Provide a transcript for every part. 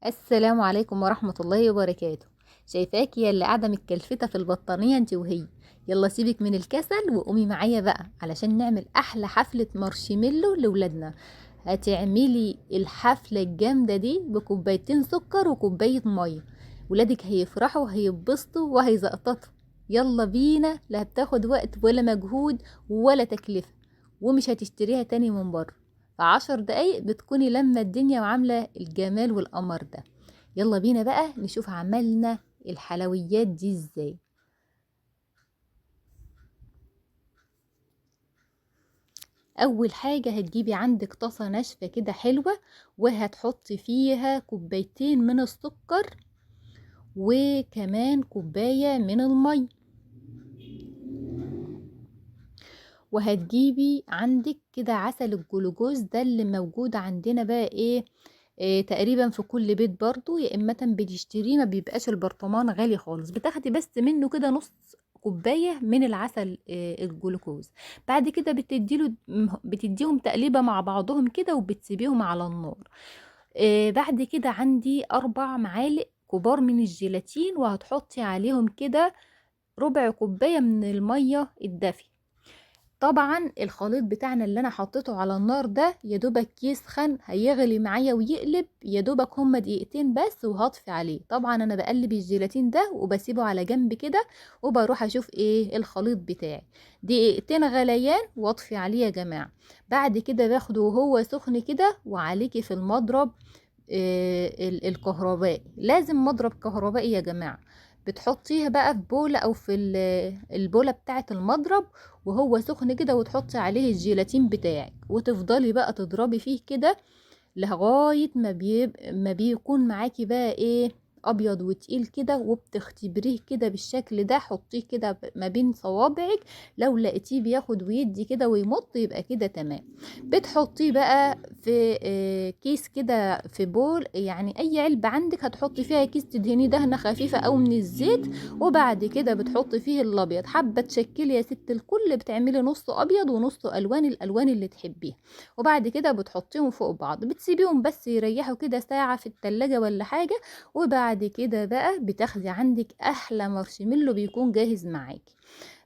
السلام عليكم ورحمة الله وبركاته. شايفاكي يا اللي قاعدة متكلفتة في البطانية انت وهي، يلا سيبك من الكسل وقومي معايا بقى علشان نعمل أحلى حفلة مارشميلو لولادنا. هتعملي الحفلة الجامدة دي بكوبايتين سكر وكوباية مية، ولادك هيفرحوا وهيتبسطوا وهيزقططوا. يلا بينا، لا بتاخد وقت ولا مجهود ولا تكلفة، ومش هتشتريها تاني من بره. في 10 دقايق بتكوني لما الدنيا وعاملة الجمال والقمر ده. يلا بينا بقى نشوف عملنا الحلويات دي ازاي. اول حاجة هتجيبي عندك طاسة ناشفة كده حلوة، وهتحطي فيها كوبايتين من السكر وكمان كوباية من المية، وهتجيبي عندك كده عسل الجلوكوز ده اللي موجود عندنا بقى ايه تقريبا في كل بيت برضو، يا اما بتشتريه ما بيبقاش البرطمان غالي خالص، بتاخدي بس منه كده نص كوباية من العسل الجلوكوز. بعد كده بتديهم تقليبة مع بعضهم كده وبتسيبيهم على النار. بعد كده عندي 4 معالق كبار من الجيلاتين، وهتحطي عليهم كده ربع كوباية من المية الدافية. طبعا الخليط بتاعنا اللي انا حطيته على النار ده يا دوبك يسخن، هيغلي معايا ويقلب يا دوبك هما دقيقتين بس وهطفي عليه. طبعا انا بقلب الجيلاتين ده وبسيبه على جنب كده، وبروح اشوف ايه الخليط بتاعي. دقيقتين غليان واطفي عليه يا جماعه. بعد كده باخده وهو سخن كده وعليكي في المضرب الكهربائي، لازم مضرب كهربائي يا جماعه. بتحطيها بقى في بولة او في البولة بتاعة المضرب وهو سخن كده، وتحطي عليه الجيلاتين بتاعك، وتفضلي بقى تضربي فيه كده لغاية ما بيكون معاكي بقى ايه ابيض وتقيل كده، وبتختبريه كده بالشكل ده. حطيه كده ما بين صوابعك، لو لقيتيه بياخد ويدي كده ويمط يبقى كده تمام. بتحطيه بقى في كيس كده، في بول، يعني اي علبة عندك هتحطي فيها كيس تدهنيه دهنة خفيفة او من الزيت، وبعد كده بتحطي فيه الابيض. حابة تشكلي يا ست الكل، بتعملي نصه ابيض ونصه الوان، الالوان اللي تحبيها، وبعد كده بتحطيهم فوق بعض. بتسيبيهم بس يريحوا كده ساعة في التلاجة ولا حاجة، وبعد كده بقى بتاخدي عندك احلى مارشميلو بيكون جاهز معاكي.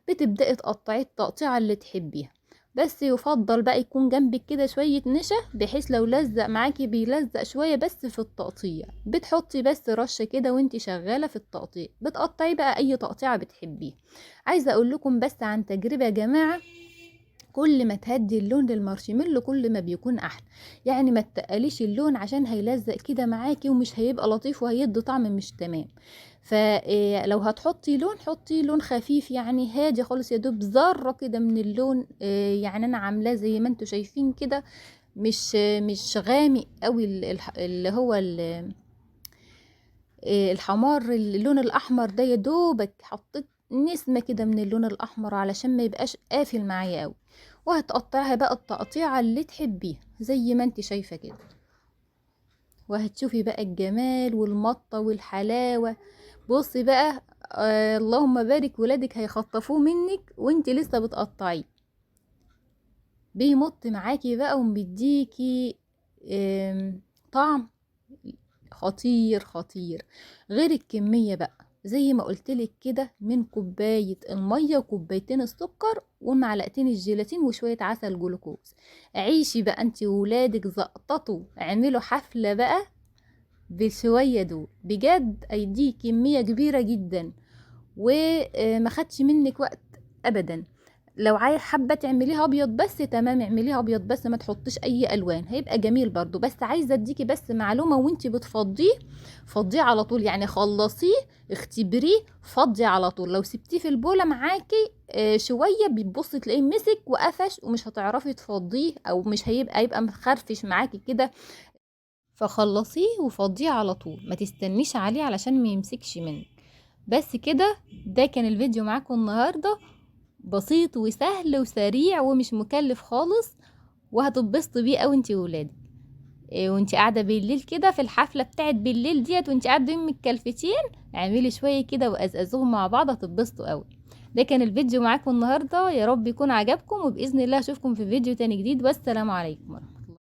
بتبدأي تقطعي التقطيعة اللي تحبيها، بس يفضل بقى يكون جنبك كده شوية نشا، بحيث لو لزق معاكي بيلزق شوية بس في التقطيع. بتحطي بس رشة كده وانتي شغالة في التقطيع، بتقطعي بقى اي تقطيعة بتحبيها. عايزة اقول لكم بس عن تجربة يا جماعة، كل ما تهدي اللون للمارشميلو كل ما بيكون احلى، يعني ما تقليش اللون عشان هيلزق كده معاكي ومش هيبقى لطيف وهيدي طعم مش تمام. فلو هتحطي لون حطي لون خفيف، يعني هادي خالص، يا دوب ذره كده من اللون، يعني انا عاملاه زي ما انتوا شايفين كده، مش غامق قوي اللي هو الحمار، اللون الاحمر ده يا دوبك حطيت نسمه كده من اللون الاحمر علشان ما يبقاش قافل معايا قوي. وهتقطعها بقى التقطيعه اللي تحبيها زي ما انت شايفه كده، وهتشوفي بقى الجمال والمطه والحلاوه. بصي بقى، اللهم بارك، ولادك هيخطفوه منك وانت لسه بتقطعيه، بيمط معاكي بقى ومديكي طعم خطير خطير. غير الكمية بقى زي ما قلتلك كده، من كوباية المية وكوبايتين السكر ومعلقتين الجيلاتين وشوية عسل جلوكوز. عيشي بقى انتي وولادك، زقططوا، اعملوا حفلة بقى بالشوية دول، بجد ايدي كمية كبيرة جدا وما خدش منك وقت ابدا. لو عايز حابة تعمليها ابيض بس تمام، اعمليها ابيض بس، ما تحطيش اي الوان، هيبقى جميل برضو. بس عايزة اديكي بس معلومة، وانتي بتفضيه فضيه على طول، يعني خلصيه اختبريه فضيه على طول. لو سبتيه في البوله معاكي شويه بتبصي تلاقيه مسك وقفش ومش هتعرفي تفضيه، او مش هيبقى مخرفش معاكي كده. فخلصيه وفضيه على طول، ما تستنيش عليه علشان ما يمسكش منك. بس كده، ده كان الفيديو معاكم النهارده، بسيط وسهل وسريع ومش مكلف خالص، وهتتبسطي بيه قوي انتي وولادك. وانتي قاعده بالليل كده في الحفله بتاعت بالليل ديت، وانتي قاعده بين متكلفتين، اعملي شويه كده وازازهم مع بعض، هتتبسطوا قوي. ده كان الفيديو معاكم النهارده، يا رب يكون عجبكم، وباذن الله اشوفكم في فيديو تاني جديد، والسلام عليكم.